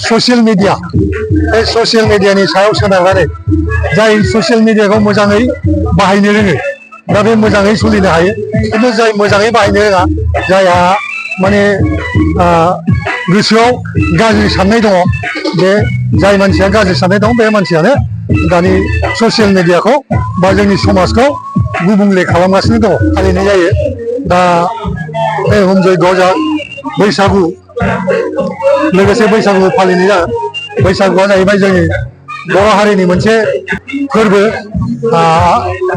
Social media बे social मिडियानि सायाव सोनारनानै जाय ससियेल मिडियाखौ मोजाङै बाहायनो रोङो दा बे मोजाङै सोलिनो हायो खिन्थु जाय मोजाङै बाहायनो रोङा जायहा माने गोसोआव गाज्रि साननाय दङ बे जाय मानसिया गाज्रि साननाय दं बे मानसियानो दानि ससियेल मिडियाखौ बा जोंनि समाजखौ गुबुंले खालामगासिनो दङ फालिनाय जायो दा बे होम जयग'आ बैसागु लोगोसे बैसागु फालिनाय जागोन बैसागुआ जाहैबाय जोंनि बर' हारिनि मोनसे फोरबो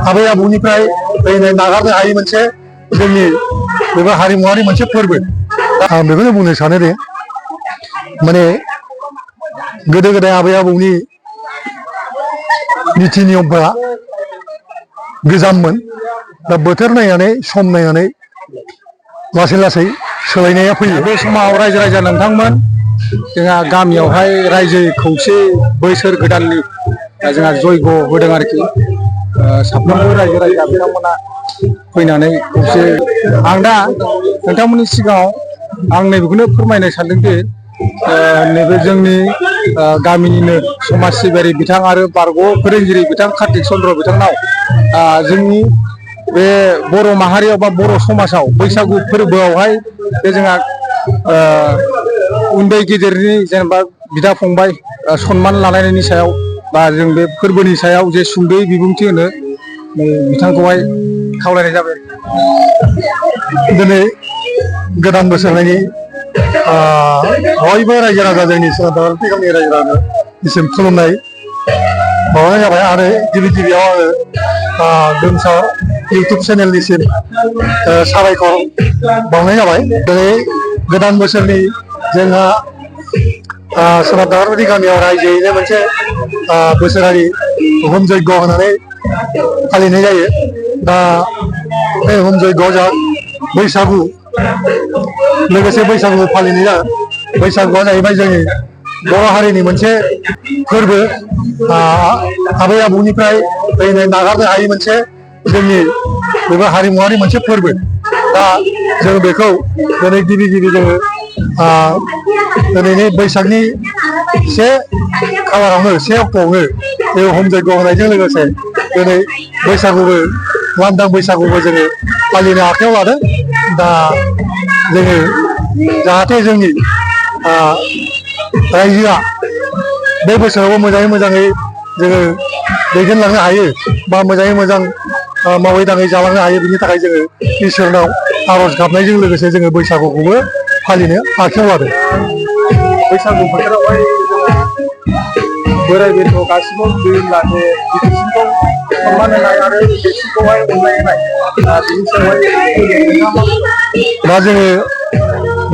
आबै आबौनिफ्राय फैनाय नागारनो हायै मोनसे जोंनि बेबो हारिमुवारि मोनसे फोरबो आं बेखौनो बुंनो सानो दे माने गोदो गोदाय आबै आबौनि नीति नियमफोरा गोजाममोन दा बोथोर नायनानै सम नायनानै लासै लासै सोलायनाया फैयो बे समाव रायजो राजा नोंथांमोन जोंहा गामियावहाय रायजो खौसे बोसोर गोदाननि जोंहा जयग' होदों आरोखि साफ्रोमबो रायजो राजा बिथांमोना फैनानै खौसे आं दा नोंथांमोननि सिगाङाव आं नैबेखौनो फोरमायनो सानदोंदि नैबे जोंनि गामिनिनो समाज सिबियारि बिथां आरो बारग' फोरोंगिरि बिथां कार्तिक चन्द्र बिथांनाव जोंनि बे बर' माहारियाव बा बर' समाजाव बैसागु फोरबोआवहाय बे जोंहा उन्दै गिदिरनि जेनेबा बिदा फंबाय सनमान लालायनायनि सायाव बा जों बे फोरबोनि सायाव जे सुंद'यै बिबुंथि होनो बिथांखौहाय खावलायनाय जाबाय दिनै गोदान बोसोरनि बयबो रायजो राजा जोंनि सोनाबारि गामिनि रायजो राजानिसिम खुलुमनाय बावनाय जाबाय आरो गिबि गिबियाव आङो दोंसा इउटुब चेनेलनिसिम साबायखर बावनाय जाबाय दिनै गोदान बोसोरनि जोंहा सोनाब दागरबारि गामियाव रायजोयैनो मोनसे बोसोरारि होम जयग' होनानै फालिनाय जायो दा बे होम जयग'आ बैसागु लोगोसे बैसागु फालिनाय जागोन बैसागुआ जाहैबाय जोंनि बर' हारिनि मोनसे फोरबो आबै आबौनिफ्राय फैनाय नागारनो हायै मोनसे जोंनि बेबो हारिमुवारि मोनसे फोरबो दा जों बेखौ दिनै गिबि गिबि जोङो दिनैनि बैसागनि से खालारावनो से अक्ट'आवनो बे होम जयग' होनायजों लोगोसे दिनै बैसागुबो लांदां बैसागुबो जोङो फालिनो आखायाव लादों दा जोङो जाहाथे जोंनि रायजोआ बे बोसोरावबो मोजाङै जोङो दैदेनलांनो हायो बा मोजाङै मोजां मावै दाङै जालांनो हायो बिनि थाखाय जोङो इसोरनाव आर'ज गाबनायजों लोगोसे जोङो बैसागुखौबो फालिनो आखायाव लादों बैसागु बोथोरावहाय बोराय बेन्थ' गासिबो लादो गिदिरसिनखौ सनमान होनाय आरो देरसिनखौहाय अननाय होनाय बिनि सायावहाय दा जोङो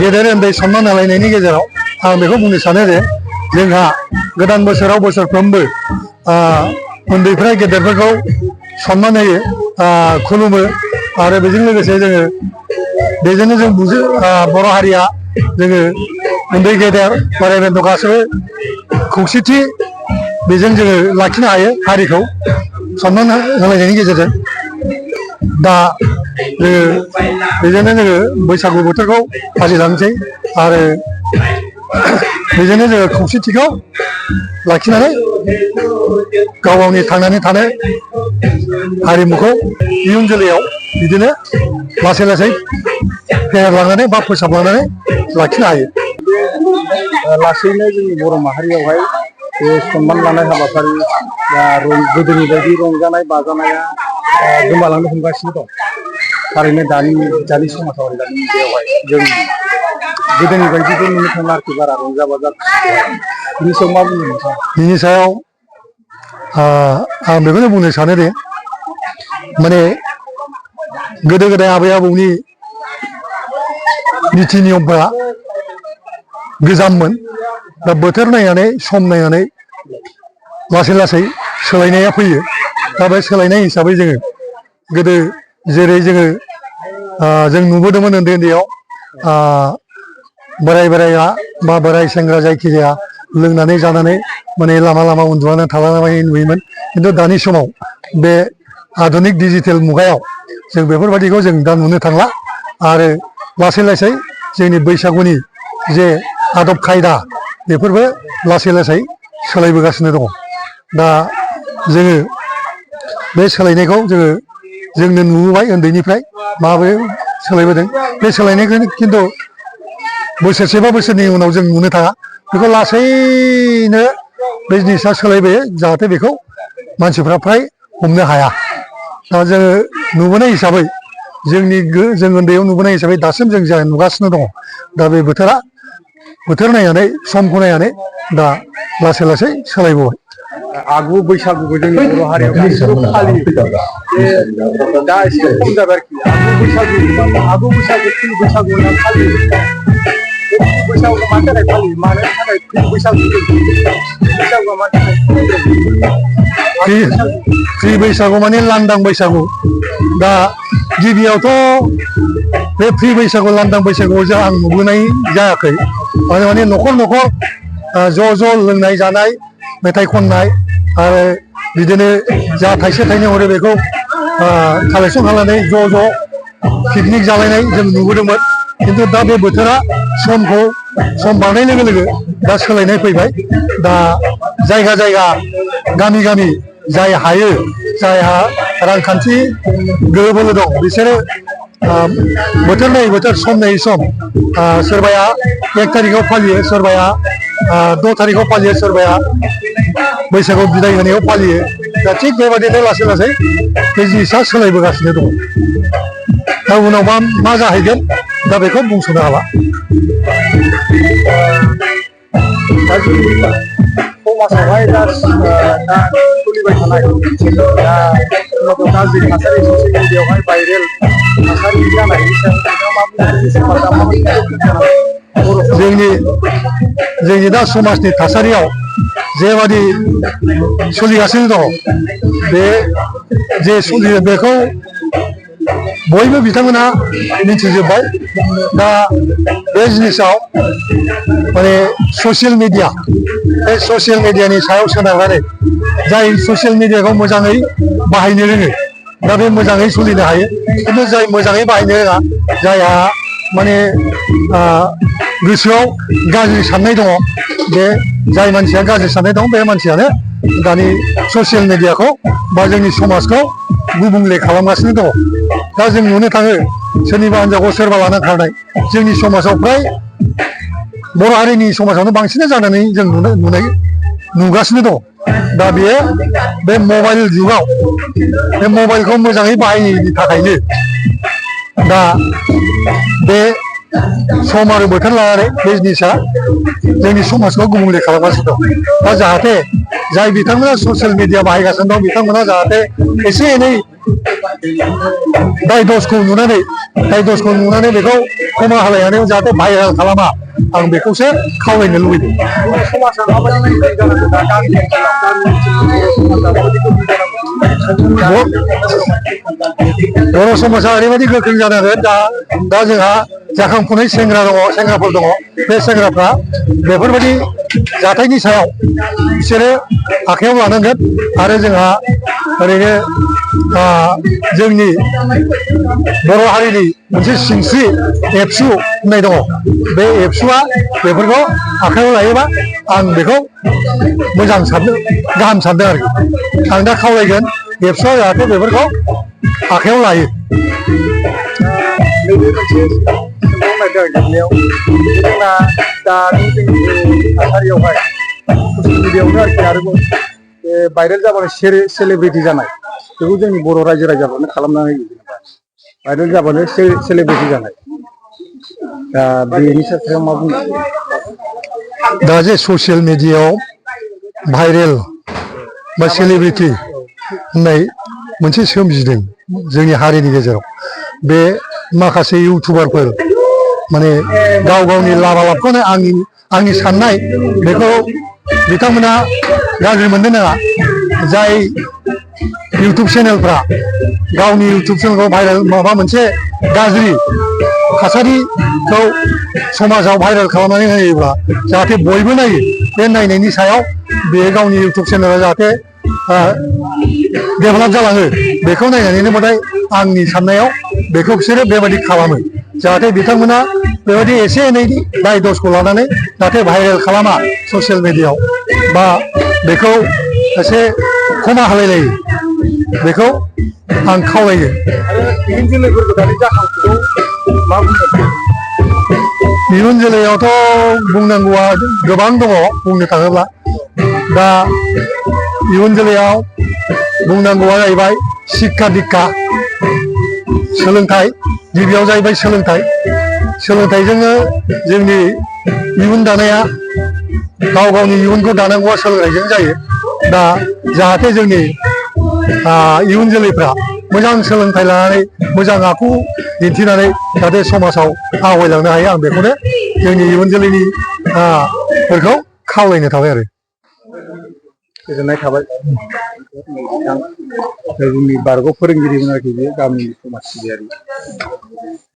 गेदेर उन्दै सनमान होलायनायनि गेजेराव आं बेखौ बुंनो सानो जे जोंहा गोदान बोसोराव बोसोरफ्रोमबो उन्दैफ्रा गेदेरफोरखौ सनमान होयो खुलुमो आरो बेजों लोगोसे जोङो बेजोंनो जों बर' हारिया जोङो उन्दै गेदेर बोराय बेन्थ' गासैबो खौसेथि बेजों जोङो लाखिनो हायो हारिखौ सनमान होलायनायनि गेजेरजों दा जोङो बेजोंनो जोङो बैसागु बोथोरखौ फालिलांसै आरो बेजोंनो जोङो खौसेथिखौ लाखिनानै गाव गावनि थांनानै थानाय हारिमुखौ इयुन जोलैयाव बिदिनो लासै लासै फेहेरलांनानै बा फोसाबलांनानै लाखिनो हायो लासैनो जोंनि बर' माहारियावहाय बे सनमान लानाय हाबाफारि बा गोदोनि बायदि रंजानाय बाजानाया गोमालांनो हमगासिनो दं थारैनो दानि समाजाव दानि मुगायावहाय जों गोदोनि बायदिखौ नुनो थांला आरोखि बारा रंजा बाजा बिनि सायाव मा बुंनो नोंथाङा बिनि सायाव आं बेखौनो बुंनो सानो दे माने गोदो गोदाय आबै आबौनि नीति नियमफोरा गोजाममोन दा बोथोर नायनानै सम नायनानै लासै लासै सोलायनाया फैयो दा बे सोलायनाय हिसाबै जोङो गोदो जेरै जोङो जों नुबोदोंमोन उन्दै उन्दैयाव बोराया बा बोराय सेंग्रा जायखिजाया लोंनानै जानानै माने लामा लामा उन्दुनानै थालांनाय नुयोमोन खिन्थु दानि समाव बे आधुनिक डिजिटेल मुगायाव जों बेफोरबायदिखौ जों दा नुनो थांला आरो लासै लासै जोंनि बैसागुनि जे आदब खायदा बेफोरबो लासै लासै सोलायबोगासिनो दङ। दा जोङो बे सोलायनायखौ जोंनो नुबोबाय उन्दैनिफ्राय माबोरै सोलायबोदों। बे सोलायनायखौ खिन्थु बोसोरसे बा बोसोरनि उनाव जों नुनो थाङा, बेखौ लासैनो बे जिनिसा सोलायबोयो जाहाथे बेखौ मानसिफ्रा फ्राय हमनो हाया। दा जोङो नुबोनाय हिसाबै जों उन्दैयाव नुबोनाय हिसाबै दासिम जों जा नुगासिनो दङ। दा बे बोथोर नायनानै समखौ नायनानै दा लासै लासै सोलायबोबाय। आगु बैसागुखौ जोंनि बर' हारियाव गासिबो फालियो। दा एसे खम जाबाय आरोखि आगु बैसागु फैलु बैसागु होनना फालियो। बैसागुखौ मानि थाखाय फालियो? मानो थाखाय बैसागुआ मानि थाखाय फ्रि बैसागु माने लांदां बैसागु। दा गिबियावथ' बे फ्रि बैसागु लांदां बैसागुआव आं नुबोनाय जायाखै। माने न'खर न'खर ज' ज' लोंनाय जानाय मेथाइ खननाय आरो बिदिनो जा थाइसे थाइनै हरो बेखौ कालेक्सन खालामनानै ज' ज' पिकनिक जालायनाय जों नुबोदोंमोन। खिन्थु दा बे बोथोरा सम बारनाय लोगो लोगो दा सोलायनाय फैबाय। दा जायगा जायगा गामि गामि जाय हायो, जायहा रांखान्थि गोहो बोलो दं बिसोरो बोथोर नायै बोथोर सम नायै सम सोरबाया 1 तारिखआव फालियो, सोरबाया 2 तारिखआव फालियो, सोरबाया बैसागु बिदाय होनायाव फालियो। दा थिग बेबादिनो लासै लासै बे जिनिसा सोलायबोगासिनो दङ। दा उनाव मा जाहैगोन दा बेखौ बुंस'नो हाला। समाजावहाय दा सोलिबाय थानाय समाजाव गाज्रि थासारि ससियेल मिडियायावहाय भाइरेल थासारि जानायनि सायाव नोंथाङा मा बुंनो? जोंनि दा समाजनि थासारियाव जेबादि सोलिगासिनो दङ, बे जे सोलियो बेखौ बयबो बिथांमोना मिथिजोब्बाय। दा बे जिनिसाव माने ससियेल मिडिया, बे ससियेल मिडियानि सायाव सोनारनानै जाय ससियेल मिडियाखौ मोजाङै बाहायनो रोङो दा बे मोजाङै सोलिनो हायो। खिन्थु जाय मोजाङै बाहायनो रोङा, जायहा माने गोसोआव गाज्रि साननाय दङ, बे जाय मानसिया गाज्रि साननाय दं बे मानसियानो दानि ससियेल मिडियाखौ बा जोंनि समाजखौ गुबुंले खालामगासिनो दङ। दा जों नुनो थाङो सोरनिबा हिनजावखौ सोरबा लाना खारनाय। जोंनि समाजाव फ्राय बर' हारिनि समाजावनो बांसिन जानानै जों नुगासिनो दङ। दा बेयो बे मबाइल जुगाव बे मबाइलखौ मोजाङै बाहायैनि थाखायनो दा बे सम आरो बोथोर लानानै बे जिनिसा जोंनि समाजखौ गुबुंले खालामगासिनो दं। दा जाहाथे जाय बिथांमोना ससियेल मिडिया बाहायगासिनो दं बिथांमोना जाहाथे एसे एनै दाय दसखौ नुनानै बेखौ खमा होलायनानै जाहाथे भाइरेल खालामा, आं बेखौसो खावलायनो लुबैदों। बर' समाजा ओरैबायदि गोख्रों जानांगोन। दा जोंहा जाखांफुनाय सेंग्राफोर दङ। बे सेंग्राफ्रा बेफोरबायदि जाथायनि सायाव बिसोरो आखायाव लानांगोन। आरो जोंहा ओरैनो जोंनि बर' हारिनि मोनसे सिनस्रि एबसु होननाय दङ। बे एबसुआ बेफोरखौ आखायाव लायोबा आं बेखौ गाहाम सानदों आरोखि। आं दा खावलायगोन एबसुआ जाहाथे बेफोरखौ आखायाव लायो। जोंना दानि जोंनि थासारियावहाय ससियेल मिडियायावनो आरोखि आरोबाव बे भाइरेल जाबानो सेलिब्रिटि जानाय, बेखौ जोंनि बर' रायजो राजाफ्रानो खालामना होयो। जेनेबा भाइरेल जाबानो सेलिब्रिटि जानाय, दा बेनि सायाव मा बुंनो? दा जे ससियेल मिडियायाव भाइरेल बा सेलिब्रिटि होननाय मोनसे सोमजिदों जोंनि हारिनि गेजेराव। बे माखासे इउटुबारफोर माने गावनि लाबालाबखौनो आंनि साननाय बेखौ बिथांमोना गाज्रि मोननो नाङा। जाय इउटुब चेनेलफ्रा गावनि इउटुब चेनेलखौ भाइरेल माबा मोनसे गाज्रि थासारिखौ समाजाव भाइरेल खालामनानै होयोब्ला जाहाथे बयबो नायो। बे नायनायनि सायाव बे गावनि इउटुब चेनेला जाहाथे डेभेलप जालाङो, बेखौ नायनानैनो मोथाय आंनि साननायाव बेखौ बिसोरो बेबायदि खालामो। जाहाथे बिथांमोना बेबायदि एसे एनै दाय दसखौ लानानै जाहाथे भाइरेल खालामा ससियेल मिडियाआव बा बेखौ एसे खमा होलायलायो बेखौ आं खावलायो। आरो इयुन जोलैफोरखौ दानि जाखांफुखौ मा बुंगोन? इयुन जोलैयावथ' बुंनांगौआ गोबां दङ बुंनो थाङोब्ला दा इयुन जोलैयाव बुंनांगौआ जाहैबाय शिक्षा दिक्षा सोलोंथाइ गिबियाव जाहैबाय सोलोंथाइजोंनो जोंनि इयुन दानाया गाव गावनि इयुनखौ दानांगौआ सोलोंथाइजों जायो। दा जाहाथे जोंनि इयुन जोलैफ्रा मोजां सोलोंथाइ लानानै मोजां आखु दिन्थिनानै जाहाथे समाजाव आवगायलांनो हायो आं बेखौनो जोंनि इयुन जोलैनि फोरखौ खावलायनो थाबाय आरो। गोजोननाय थाबाय बिथां जोंनि बारग' फोरोंगिरिमोन आरोखि बे गामिनि समाज सिबियारि।